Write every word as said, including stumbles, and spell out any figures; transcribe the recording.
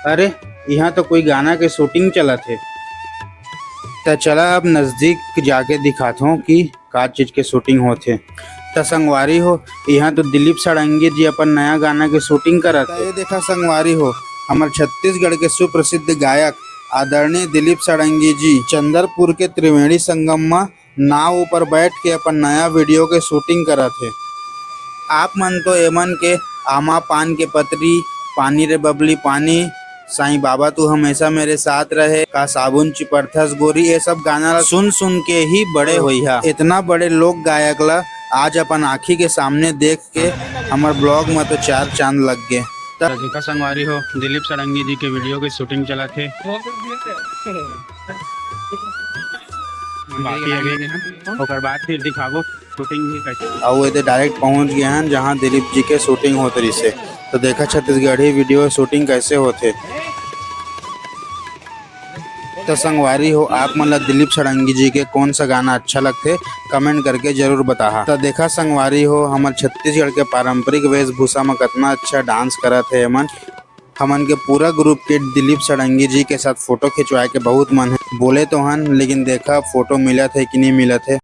अरे, इहाँ तो कोई गाना के shooting चलत हे। त चला अब नजदीक जाके दिखाथों कि का चीज के shooting होथे। त संगवारी हो, इहाँ तो दिलीप षडंगी जी अपन नया गाना के shooting करत हे। त ये देखा संगवारी हो, हमर छत्तीसगढ़ के सुप्रसिद्ध गायक आदरणीय दिलीप षडंगी जी चंदरपुर के त्रिवेणी संगम म नाव ऊपर बैठ के अपन नया video के shooting करत हे। आप मन तो एमन के आमा पान के पतरी, पानी रे बबली पानी, साईं बाबा तू हमेशा मेरे साथ रहे, का साबुन चिपरथस गोरी, ये सब गाना ला सुन सुन के ही बड़े होइहा। इतना बड़े लोक गायक ला आज अपन आँखी के सामने देख के हमर vlog में तो चार चांद लग गए। त देखा संगवारी हो, दिलीप षडंगी जी के video के shooting चलत हे। बाकी अभी ओकर बाद फिर दिखाबो shooting भी कैसे। अउ एदे direct पहुंच गए हैं जहां दिलीप जी के shooting होत रहिसे। तो देखा छत्तीसगढ़ी video shooting कैसे होथे। तो संगवारी हो, आप मन ला दिलीप षडंगी जी के कौन सा गाना अच्छा लगथे, comment करके जरूर बताहा। तो देखा संगवारी हो, हमर छत्तीसगढ़ के पारंपरिक वेशभूषा में कितना अच्छा dance करत हे एमन। हमन के पूरा group के दिलीप षडंगी जी के साथ photo खिंचवाए के बहुत मन है, बोले तो हन, लेकिन देखा photo मिलत है कि नहीं मिलत है।